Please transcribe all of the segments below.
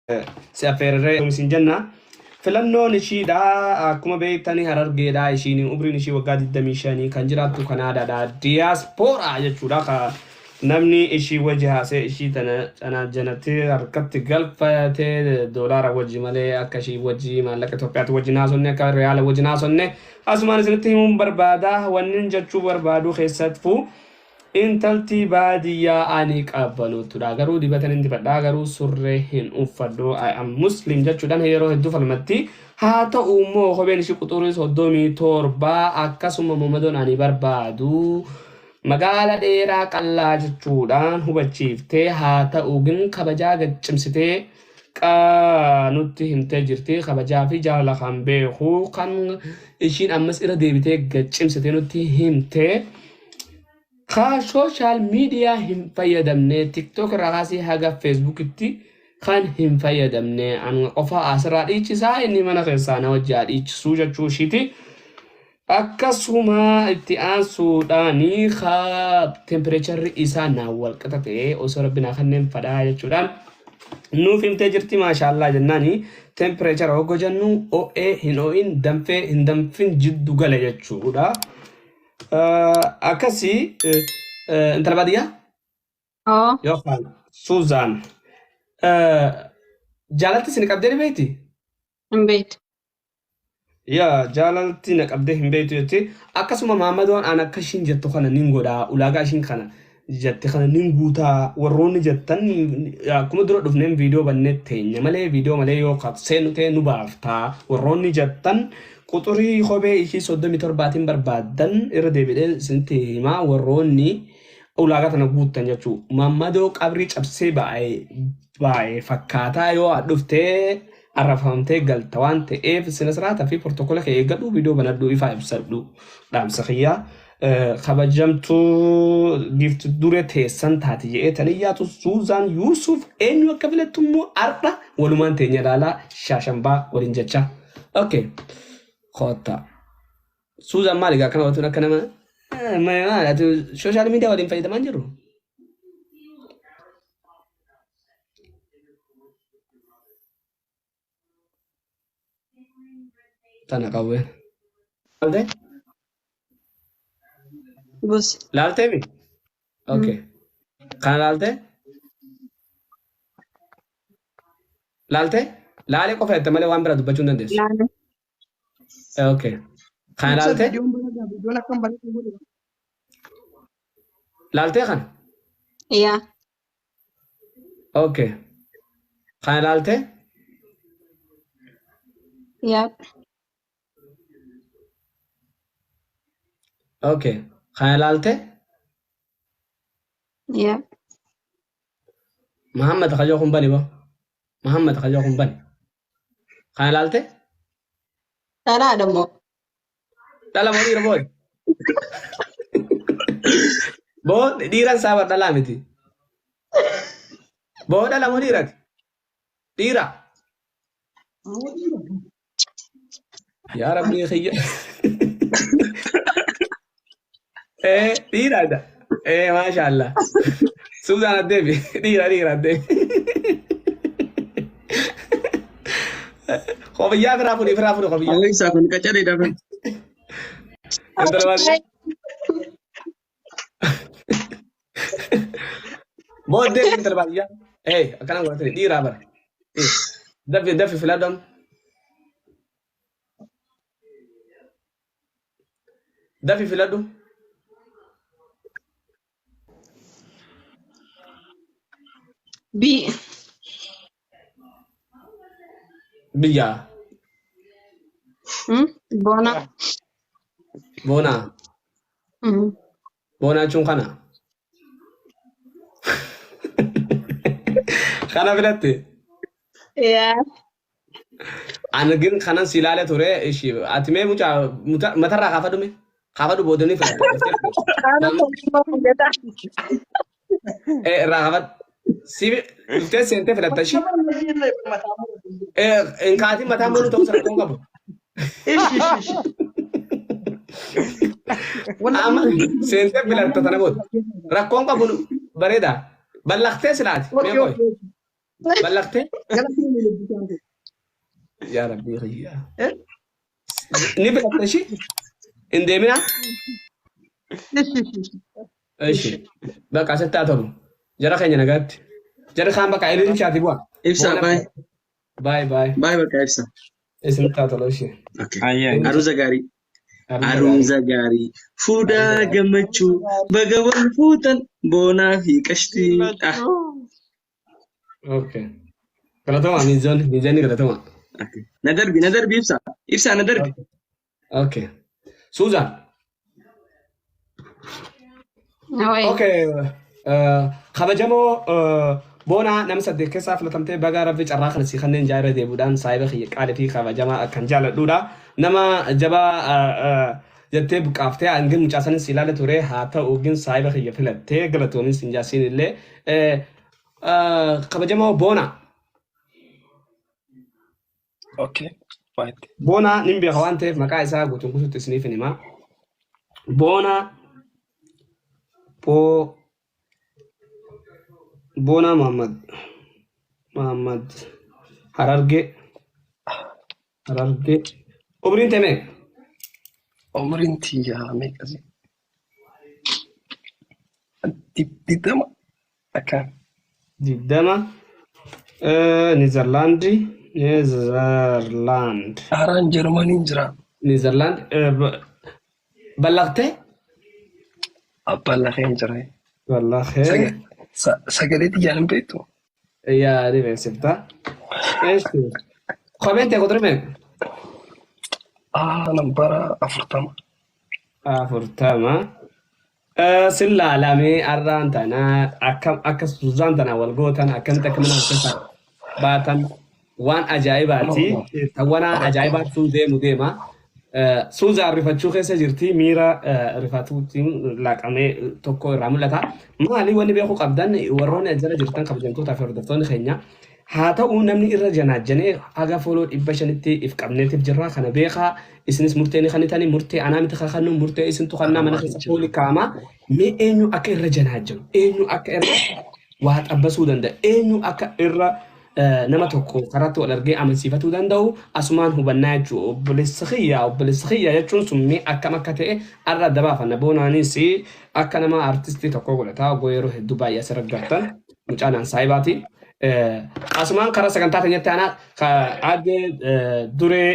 Si affeerree isin jenna. Filannoon ishiidha akkuma beektanii Harargeedha ishiin umriin ishii waggaa 25 kan jiraattu Kanaadaadha. Diyaaspooraa jechuudha. Ka namni ishii wajji haasee ishii tana tana janatti harkatti galfatee doolaara wajji malee akka ishii wajji maallaqa Itoophiyaatti wajji haasonne akka riyaala wajji haasonne asumaan isinitti himuun barbaada. Wanni jechuu barbaadu keessattuu Intalti baadiyyaa ani qabbanoottudha garuu dibata nin dibadha garuu surree hin uffadhu I am muslim jechuudhaan yeroo hedduu falmatti haa ta'u immoo kopheen ishii quxurii 37 akkasuma momadoon ani barbaadu magaala dheeraa qallaa jechuudhaan hubachiiftee haa ta'u gin kabajaa gad cimsitee nutti himtee jirti kabajaa fi jaalala kan beeku kan ishiin ammas irra deebitee gad cimsitee nutti himtee Ka social media hin fayyadamne TikTok irraa kaasee haga Facebookitti kan hin fayyadamne an qofa asirraa dhiichisaa inni mana keessaa na wajji haa dhiichisuu jechuu ishiiti. Akkasuma itti aansuudhaan ka tempereecharri isaa naa wal qixa ta'e osoo rabbi naa kanneen fadhaa jechuudhaan nuuf himtee jirti maashaallaa jennaani tempereechara hogga jennu o'ee hin o'in danfee hin danfin jiddu gala jechuudha. Akkasii intala baadiyyaa Oo, yookaan Suuzaan jaalalti isin qabdee ni beekti? hin beektu. Yaa jaalalti na qabdee hin beektu jetti. Akkasuma Maammadoon an akka ishiin jettu kana nin godha ulaagaa ishiin kana jette kana nin guutaa warroonni jettan akkuma dura dhufneen viidiyoo bannee teenya malee viidiyoo malee yoo ka seennu ta'e nu baaftaa warroonni jettan quxurii kophee ishii 37tiin barbaaddan irra deebi'ee isinitti himaa warroonni ulaagaa tana guuttan jechuu Maammadoo qabrii cabsee baa'e fakkaataa yoo dhuftee arrafamtee galta waan ta'eef sina siraataa fi portokola kee eeggadhu viidiyoo banadhu ifaa ibsadhu dhaamsa kiyyaa kabajamtuu giifti dure teessan taati jedhee tanii yaatu Suuzaan Yuusuf eenyu akka filattu immoo har'a walumaan teenya ilaalaa shaashambaa waliin jecha. Okay. Koottaa. Suuzaan maali egaa akkana watuun akka nama maal ati sooshaal miidiyaa waliin fayyadamaa hin jirru? Tana qawween. Laaltee? Bus. Laaltee mi? Okay. Kana laaltee? Laaltee? Laalee qofa jette malee waan biraa dubbachuu hin dandeessu. Laale. Okay. Kana Ibsa laaltee? viidiyoon bareedaa viidiyoon akkam bareedu godhe. Laaltee kana? Yaa. Okay. Kana laaltee? Yaa. Okay. Kana laaltee? Yaa. Muhammad kajoo kun bani boo. Muhammad kajoo kun bani. Kana laaltee? Dhalaadha moo? Dhala moo dhiira boo? Boo dhiiran isaa bar dhalaa miti. Boo dhala moo dhiirati? Dhiira. Yaa Rabbii kiyya. Ee dhiira dha. Ee maashaallah. Suuzaan addeebi. Dhiira dhiira addeebi. Kofiyyaa firaa fudhi firaa fudhi kofiyyaa. Hawwi isaa kun qacareedha. Intala baadiyyaa. Booddee intala baadiyyaa. Ee akkana godhatani dhiiraa bara. Daffi daffi filadham. Dafi filadhu. B. Biyya. Hmm? Boona. Boonaa. Hmm. Boonaa jechuun kana. Kana filatte. Yaa. Ani gin kanan si ilaale ture ishi ati mee mucaa matarraa kaafadhu mee kaafadhu booda ni filatta dhuftee filatta. Qaama tokkummaa hojjetaa. Eh, irraa kaafadhu si dhuftee seentee filatta ishi eh hin kaatin mataa muluu ta'uu rakkoon qabu. Ishi ishi ishi. Amma seentee filatta tana booda rakkoon qabu bareeda ballaqtee silaati mee Okay qoy. okay. Ballaqtee? Gara deemi lubbitaan kun. Yaa Rabbii kiyya. Eh? Ni filatte ishii? Hin deeminaa? Ishi ishi ishi. Ishi. Bakka asitti haa tolu. Jara keenya nagaatti. Jara kaan bakka ililchaati bu'a. Ibsa Boona baay. baay baay. Baay bakka ibsa. Isinitti haa tolu ishee. Okay. Ayyee. Aruuza gaarii. Aruuza gaarii. Aruuza gaarii. Fuudhaa Aruuza gaarii. gammachuu. Baga wal fuutan boonaa fi qashtii. Ah. Okay. Galatoomaa miizoon miizoonni galatoomaa. Okay. Na darbi na darbi ibsa. Ibsa na darbi. Okay. Suuzaan. Wayi. Okay. Kabajamoo boonaa nama saddeet keessaa filatamtee baga rabbi carraa kana si kanneen jaarra deebuudhaan saayiba kiyya qaalii fi kabajamaa akkan jaaladhuudha. Nama jabaa jettee buqqaaftee hangin mucaa sanis ilaala ture haa ta'u gin saayiba kiyya filattee galatoomin sin jaasiin illee. Kabajamoo boonaa. Okay. Fine. Boonaa nin beeka waan ta'eef maqaa isaa guutuun guutuutti isiniif hin himaa. Boonaa Boo Boonaa Muhammad Muhammad Harargee Harargee umriin tee meeqa? Umriin tiyyaa meeqasi? 20 akkaan. 20 Niizerlaandi Niizerlaand Haaraan Jarmaniin jira. Niizerlaand ballaqtee Abbaan lafeen jira. ballaqee Sagalee tiyyaan hin beektu. Yaa ni beeksifta. Eeshi kopheen tee quxurii meeqa? Ah, nambara 40. 40. Sin laalamee arraan tana akkam akka Suzaan tana wal gootan akkamitti akka mana keessaa baatan waan ajaa'ibaati. Tawwanaa ajaa'ibaatu deemu deema. Suzaan rifachuu keessa jirti miira rifatuutiin laaqamee tokko irraa mul'ata. Maali wanni beekuu qabdan warroonni jala jirtan kabajamtootaa fi hordoftoonni keenya haa ta'u namni irra janaajjanee haga foloo 500tti if qabneetiif jirra kana beekaa isinis murtee ni kannitanii murtee anaa miti kakannu murtee isintu kannaa mana keessa fooli kaama mee eenyu akka irra janaajjanu eenyu akka irra waa xabbasuu danda'a eenyu akka irra nama tokko karaatti wal argee amansiifatuu danda'u asumaan hubannaa jechuu obboleessa kiyya jechuun sun mee akkam akka ta'e arra adda baafanna boonaanis akka nama artistii tokko godhataa ogoo yeroo hedduu baay'ee asirra gartan mucaan aan saayibaati. Asumaan karaa sagantaa keenyatti aanaa aadde duree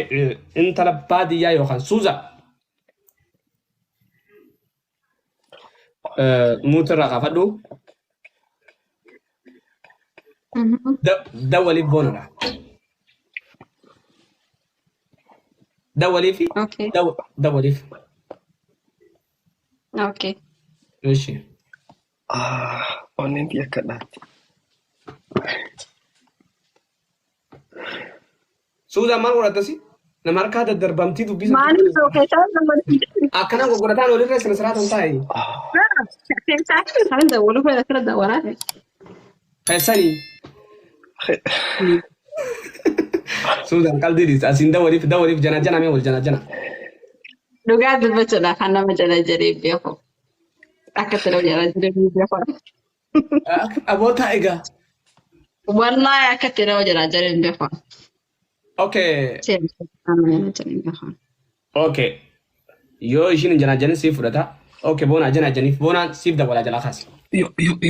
intala baadiyyaa yookaan Suuza muutirraa kaafadhu dawwaliif boonadha. Dawwaliifi Okay. dawwaliif. Okay. Ishi. Ah, onneen tiyya akka dhaatti. Suuzaan maal godhattasi? Nama harkaa daddarbamtii dubbisa. Maaliif ta'u keessaa nama Akkana gurgurataan olirra sina siraatan taa'e. keessaa kan dawwalu fedha fira dawwalaa. Keessanii. Suuzaan qalbii dhiis. Asiin dawwaliif dawwaliif jana jana mee wal jana jana. Dhugaa dubbachuudhaaf kan nama jala jedhee beeku. Akka itti nama jala jedhee beeku. Aboota egaa. Wallaahi akka itti nama jala jedhee beeku. Okay. Nama jala jedhee beeku. Okay. Yoo ishiin hin janaajanin siif fudhata. Okay boonaa janaajaniif boonaan siif dawwalaa jalaa kaasi.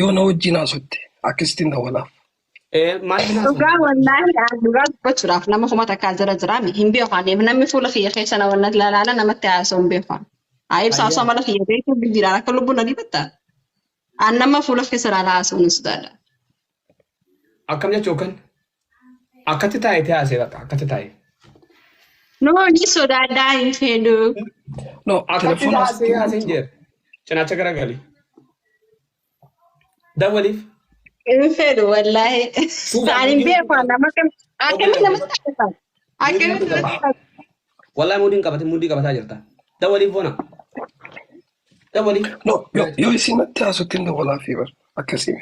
Yoo na wajjin haasofte akkasittiin dawwalaaf. Maal binaa Dhugaa wallaahi dhugaa dubbachuudhaaf nama kuma takkaa jala jiraame hin beeku. Namni fuula kiyya keessa na wanna ilaala namatti haasa'u hin beeku. Haa ibsa osoo mala kiyya beekuu bilbilaan akka lubbuun na dhibatta. An nama fuula keessa ilaalaa haasa'uun hin sodaadha. Akkam jechuu kan? Akkatti taa'ee haasa'e bakka akkatti taa'e. No, ni sodaadhaa hin fedhu. No, Akkatti telefoona haasa'e haasa'e hin jeer. Cinaacha garagali. Dawwaliif. Hin fedhu wallaahi. Suuzaan Ani hin beeku nama akkamiin namatti taasisan? Akkamiin namatti taasisan? Wallahi muudiin qabate muudii qabataa jirta. Dawwaliif boona. Dawwaliif. No, yoo isin natti haasofte dawwalaaf bar akkasii.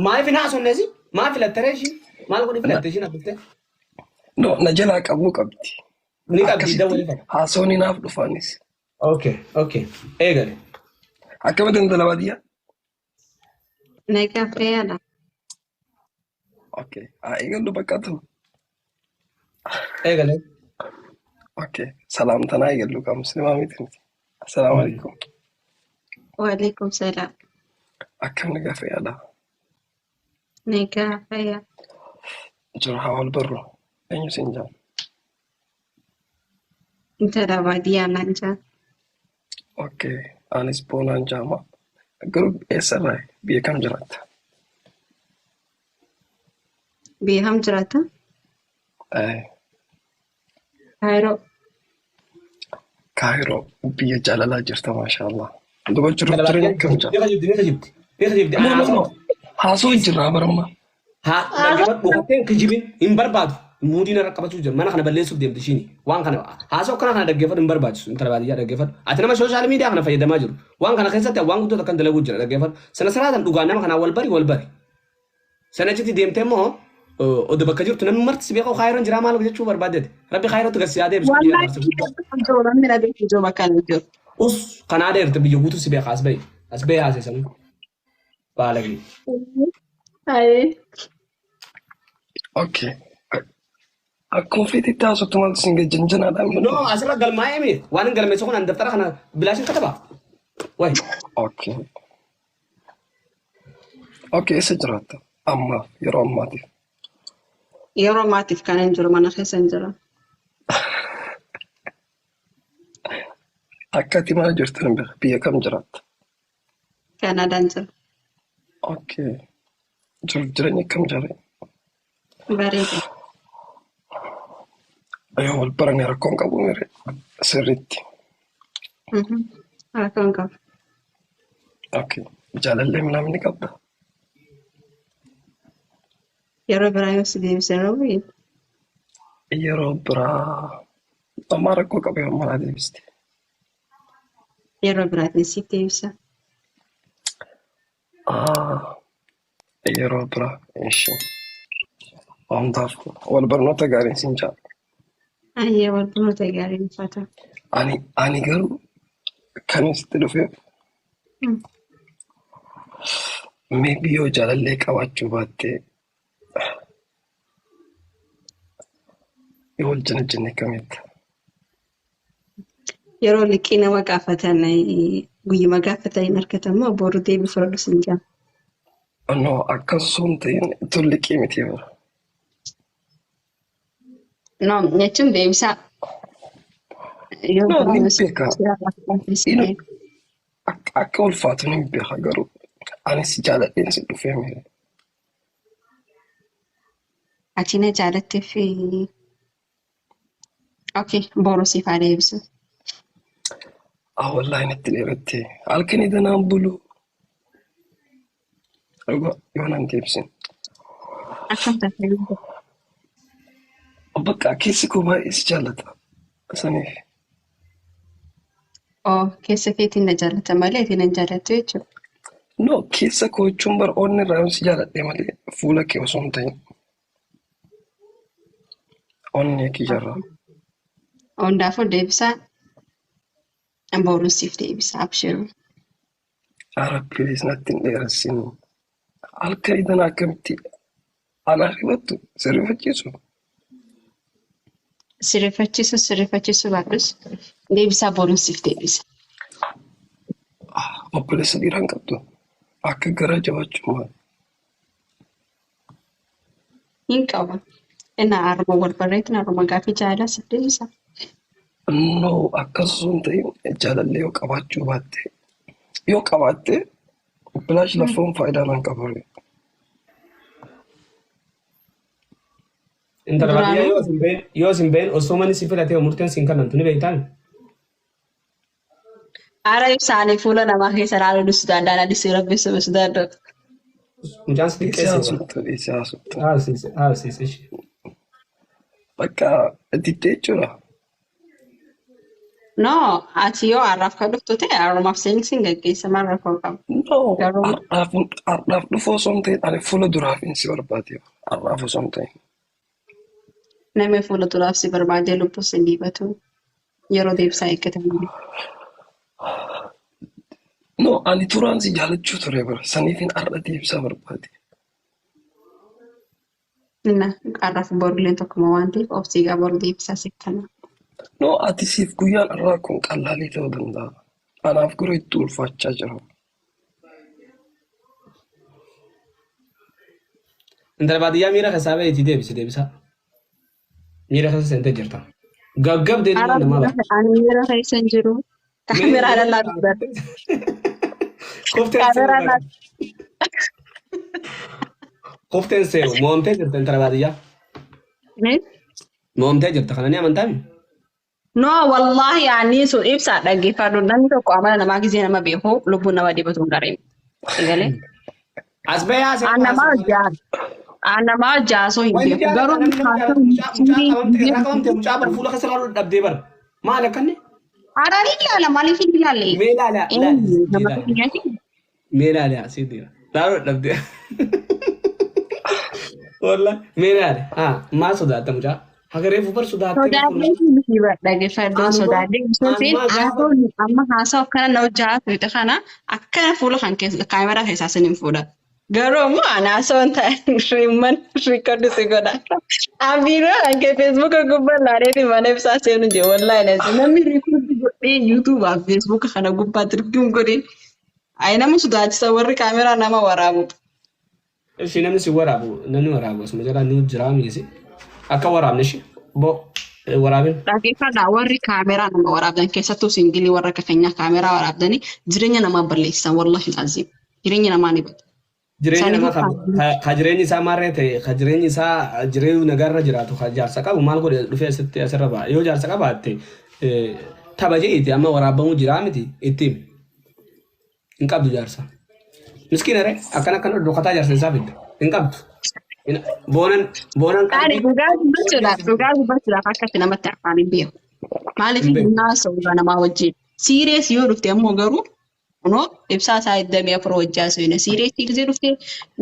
Maal fi naasonneesi? Maal filattaree ishii? Maal godhi filatte ishiin hafuuftee? No, na jalaa qabuu qabdi. Ni qabdi Akkasitti dawwaliif. haasawni naaf dhufaanis. Okay, okay. Eegale. Akkamitti intala baadiyyaa? Nagaa fayyaadha. Okay. Haa eegallu bakka ta'u. Eegalee. Okay. Salaamtanaa eegallu kaa musliimaa miti miti. Assalaamu alaikum. Waalaikum salaam. Akkam nagaa fayyaadha. Nagaa fayyaa. Jira haa wal barru. Eenyu siin jaan? Intala baadiyyaa naan jaan. Okay. Anis Boonaan jaama. Garuu eessarraa biyya kam jiraatta? Biyya kam jiraata? Eh, Kaayiroo. Kaayiroo biyya jaalalaa jirta maashaallah. Duba jiruuf jireenya akkam jira? Ni kijibdi, ni kijibdi. Ni kijibdi. No, no, no. Haasoo hin jirraa baramma. Haa dhaggeeffadhu dhokattee hin kijibin hin barbaadu. Muudii narra qabachuu jira. Mana kana balleessuuf deemti ishiin. Waan kana haasoo akkana kana dhaggeeffadhu hin barbaachisu. Intala baadiyyaa dhaggeeffadhu. Ati nama social media kana fayyadamaa jiru. Waan kana keessatti waan guddoo takkan dalaguu jira dhaggeeffadhu. Sana siraatan dhugaa nama kanaa wal bari wal bari. Sana achitti deemtee immoo odoo bakka jirtu namni marti si beeku kaayiroon jiraa maal jechuu barbaaddeeti. Rabbi kaayirootti gad si haa deebisu biyya Wallahi abaarsa guddaa. jiru namni na beeku jiru bakka inni jiru. Us kanaa dheerte biyya guutuu si beeka as bahi. As bahi haasee Baalagee. Ayee. Okay. Akkuma feetitti haasoftu maaltu siin gajjanjanaadhaan No, asirra galmaa'ee mi? Waan hin galmeessu kun an daftara kana bilaashin kataba. Wayi. Okay. Okay, eessa jiraatta? Ammaaf, yeroo ammaatiif. Yeroo ammaatiif kan hin jiru mana keessa hin jira. Akka ati mana jirtu hin beeku. Biyya kam jiraatta? Kaanaadaan jira. Okay. Jiruuf jireenya akkam jira? Bareeda. Yoo wal barane rakkoon qabu mire sirriitti. Rakkoon qabu. Okay. Jaalallee minaamin ni qabda? Yeroo biraa yoo si deebise roobi. Yeroo biraa ammaa rakkoo qaba yoo ammaa deebiste. Yeroo biraatiin siif deebisa. Ah, yeroo biraa ishee. Hundaaf wal barnoota gaariin siin jaa. Ayyee wal barnoota gaariin uffata. Ani garuu kan sitti dhufeef maybe yoo jaalallee qabaachuu baatte yoo wal jala jenne kamitti. Yeroo liqii nama gaafatan guyyuma gaafatan hin argatamu boru deebii fudhadhu siin jedha. No, akkas osoo hin ta'in tun liqii miti bara. No, jechuun deebisaa. Yoo No, ni biraa beeka. si Inu akka ulfaatu ni beeka garuu anis jaaladheen si dhufee mire. Ati na jaalattee fi okay boru siif haa deebisu. Ah, wallahi natti dheeratte. Halkanii danaan bulu. Dhugaa yoo naan deebisin. Akkam taate? Bakka keessi koo baay'ee si jaallata. Saniif. Oh, keessa keetiin na jaallata malee ati na hin jaallattu jechuudha. No, keessa koo jechuun bara onni irraa yoon si jaalladhe malee fuula kee osoo hin ta'in. Onnee kiyyarraa. Hundaafuu deebisaa boru siif deebisa abshiru. Ara please natti hin dheeressin. Halkanii tana akkamitti anaa rifattu si rifachiisu. Sirrifachiisu sirrifachiisu baadhus deebisaa boru siif deebisa. Obboleessa dhiiraa hin qabdu. Akka garaa jabaachuu maal? Hin qabu. Inni haruma wal barreetin haruma gaafii jaalalaa siif deebisa. No, akkas osoo hin ta'in jaalallee yoo qabaachuu baatte yoo qabaatte bilaash lafoon faayidaa naan qabu. Intala baadiyyaa Duraanuu yoo isin been yoo isin been osoo manni si filatee murteen siin kannamtu ni beektaan. Ara ibsaanii fuula namaa keessa ilaaluu sodaadhaan adii rabbi saba sodaadhu. Mucaan si Dhiisee xiqqeesse. haasoftu, dhiisee haasoftu. Haasise haasise ishee. Bakka diddee jechuudha. No, ati yoo har'aaf kan dhuftu ta'e harumaaf seensi hin gaggeessa maal rakkoo qaba. No, Garuu har'aaf dhufu osoo hin ta'in ani fuula duraaf hin si barbaade. Har'aaf osoo hin ta'in. Namni fuula duraaf si barbaadee lubbuu si dhiibatu yeroo deebisaa eeggatan malee. No, ani turaan si jaalachuu ture bara. Saniifin har'a deebisaa barbaade. Inna qarraaf boruleen tokkuma waan ta'eef obsii gaa boru deebisaa siif kenna. No, ati siif guyyaan irraa kun qallaalii ta'uu danda'a. Anaaf garuu itti ulfaachaa jira. Intala baadiyyaa miira keessaa baheetii deebisi deebisaa. Miira keessa seentee jirta. Gaggabdee Ara ilmaan namaa bara. ani miira keessa hin jiru. Kaameraa lallaa dubbadha. Kofteen seenu Kaameraa bara. lallaa. Kofteen seenu moomtee jirta intala baadiyyaa. Moomtee jirta kana ni amantaami? No, wallahi ani sun ibsaa dhaggeeffadhu. Namni tokko amala namaa gisee nama beeku lubbuun nama dibatu hin gareen. Egalee. As bahee haasa'e Aan namaa hojjaa. Aan namaa hojjaa osoo hin Wanni beeku. jaalladha Garuu namni nama haasa'u jaalladha. Mucaa mucaa hin qabamte irraa beeku. qabamte mucaa bar fuula keessa ilaaluu dhabdee bar. Maal akkanni? Haadhaan ilaala maaliif hin ilaalle? Mee ilaala ilaali Eenyu sitti nama ilaali. kiyyaati? Mee ilaali sitti ilaali. Ilaaluu dhabdee. Walla mee ilaali. Haa maal sodaatta mucaa? Haga reefu bar sodaattee bar Sodaadhee fuula. miti dhaggeeffadhoo Anuma sodaadhee osoo hin ta'in anuma gaafa haasawni amma haasawu akkana na hojjaa turte kana akkana fuula kan keessa kaameraa keessaa sin hin fuudha. Garuu immoo ani haasawaa hin ta'in rimman riikardii si godha. Abiiroo kan kee feesbuuka gubbaa laalee mana ibsaa seenu jee wallaahi na namni riikardii godhee yuutuubaaf feesbuuka kana gubbaatti dirqiin godhee ayi nama sodaachisa warri kaameraa nama waraabu. Ishii namni si waraabu namni waraabu asuma jalaa ni jiraa miisi. Akka waraabne ishii bo waraabin. Dhaggeeffadhaa warri kaameraa nama waraabdan keessattuu singilii warra akka keenyaa kaameraa waraabdanii jireenya namaa balleessan wallahi aziim jireenya namaa ni bada. Jireenya Isaaniifuu namaa ka jireenyi isaa maarree ta'e ka jireenyi isaa jireenya nagaarra jiraatu ka jaarsa qabu maal godhe dhufee asitti asirra ba'a. Yoo jaarsa qabaatte tapha je'iti amma waraabamuu jiraa miti itti himi. Hin qabdu jaarsa. Miskiina ree akkana akkana dhokataa jaarsa isaa fidda. Hin qabdu. Boonan boonan Ani qalbii dhugaa dubbachuudhaaf akkatti namatti afaan hin beeku. Maaliif hin beeku. hin haasa'u namaa wajjin. Siirees yoo dhufte ammoo garuu kunoo ibsaa isaa 24 wajjin haasa'u. Siireesii gisee dhufte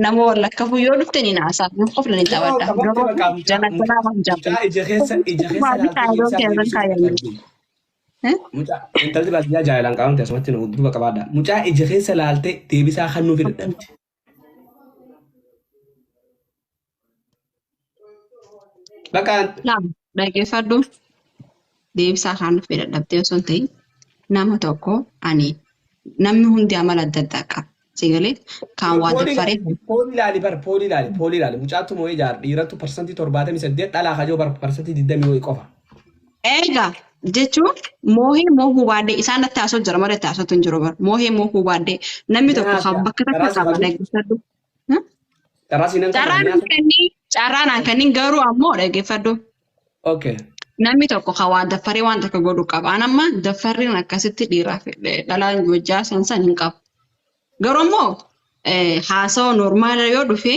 nama wallakkafu yoo dhufte ni naasaa. Hin qofla ni Yoo taphadha. qabamte Garuu bakka mucaa jala jalaa waan mucaa jaalladhu. ija keessa Baadii ilaaltee kaayyoon deebisaa keessan deebisuu kaayamne. dadhabde. Mucaa intalli baadiyyaa jaalalaan qabamte asumatti nu duuba qabaadha. Mucaa ija keessa ilaaltee deebisaa kennuufi dadhabde. Bakka Lama dhaggeeffadhu deebisaa kan dhufee dadhabdee osoo hin ta'in nama tokko ani namni hundi amala adda addaa qaba. Sigalee kan waa poolii daffaree poolii ilaali bar poolii ilaali poolii ilaali mucaattu moo'ee jaar dhiirattu 78% dhalaa kajoo bar 20% wayii qofa. Egaa jechuun moohee moohuu baadhee isaan natti haasoo jira malee itti haasootu hin jiru bara. Moohee moohuu baadhee namni tokko kan bakka takka Karaa si qaba qabu dhaggeeffadhu. karaa si nan qaba Carraan ni naan kennin carraan naan kennin garuu ammoo dhaggeeffadhu. Okay. Namni tokko kan waan daffaree waan takka godhu qaba. An amma daffarriin akkasitti dhiiraa fi dhalaan wajjaa san san hin qabu. Garuu immoo haasawa normaala yoo dhufe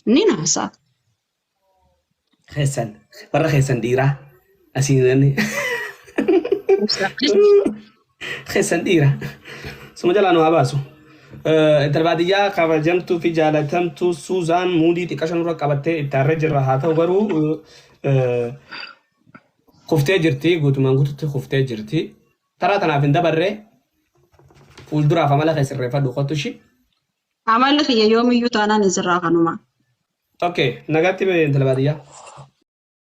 ni haasa'a. Keessan warra keessan dhiiraa asiin inni keessan dhiira. Suma jalaa nu haa baasu. Intala baadiyyaa kabajamtuu fi jaalatamtuu Suuzaan muudii xiqqa shanurra qabattee itti harree jirra haa ta'u garuu kuftee jirti guutumaan guututti kuftee jirti. Taraa tanaaf hin dabarree fuulduraaf amala kee sirreeffadhu kottu ishii. Amalli kiyya yoomiyyuu taanaan isirraa kanuma. Okay, nagaatti intala baadiyyaa.